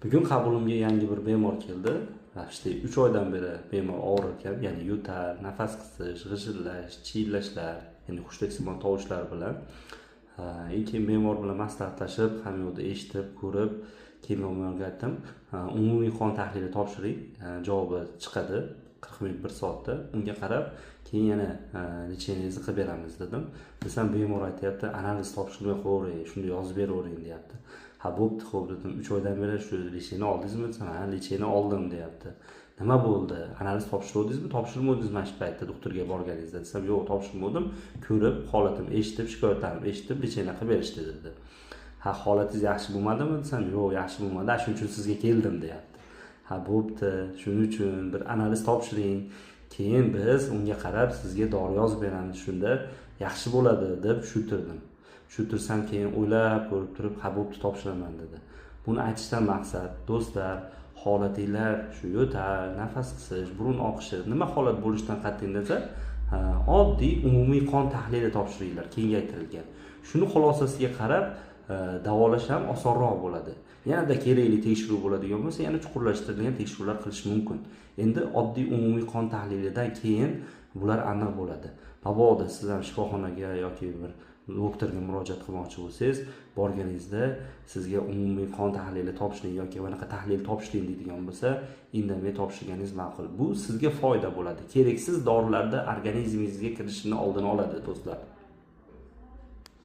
Bugun qabulimga yangi bir bemor keldi. Почти 3 oydan beri bemor og'rir ekan, ya'ni yo'tal, nafas qisish, g'ijillash, chiyillashlar, ya'ni hushtaksimon tovushlar bilan. Keyin bemor bilan maslahatlashib, hamma yoqda eshitib, ko'rib, keyin bemorga aytdim, umumiy qon tahlili topshiring, javobi chiqadi 40 minut 1 soatda. Unga qarab keyin yana лечение ngizni qilib beramiz dedim. Desam bemor aytyapti, analiz topshirmay qo'yavering, shunda yozib beravering deyapti. Ha, bo'pti, xo'p dedim. 3 oydan beri shu лечение oldingizmi desam, ha, лечение oldim deyapti. Nima bo'ldi? Analiz topshiruvdingizmi, topshirmadingizmi mana shu paytda doktorga borganingizda desam, yo'q, topshirmadim. Ko'rib, holatimni eshitib, shikoyatlarimni eshitib, лечение qilib berishdi dedi. Ha, holatingiz yaxshi bo'lmadimi desam, yo'q, yaxshi bo'lmadi, shuning uchun sizga keldim deyapti. Ha, bo'pti, shuning uchun bir analiz topshiring, keyin biz unga qarab sizga dori yozib beramiz, shunda yaxshi bo'ladi deb tushuntirdim. Tushuntirsam keyin o'ylab ko'rib turib, ha, bo'pti, topshiraman dedi. Buni aytishdan maqsad, do'stlar, holatinglar shu yo'tal, nafas qisish, burun oqishi, nima holat bo'lishidan qat'iy nazar, oddiy umumiy qon tahlili topshiringlar, kengaytirilgan. Shuni xulosasiga qarab davolash ham osonroq bo'ladi. Yanada kerakli tekshiruv bo'ladigan bo'lsa, yana chuqurlashtirilgan tekshiruvlar qilish mumkin. Endi oddiy umumiy qon tahlilidan keyin bular aniq bo'ladi. Mabodo siz ham shifoxonaga yoki bir doktorga murojaat qilmoqchi bo'lsangiz, borganingizda sizga umumiy qon tahlili topshiring yoki bunaqa tahlil topshiring deydigan bo'lsa, indamay topshirganingiz ma'qul. Bu sizga foyda bo'ladi. Kereksiz dorilarda organizmingizga kirishini oldini oladi, do'stlar.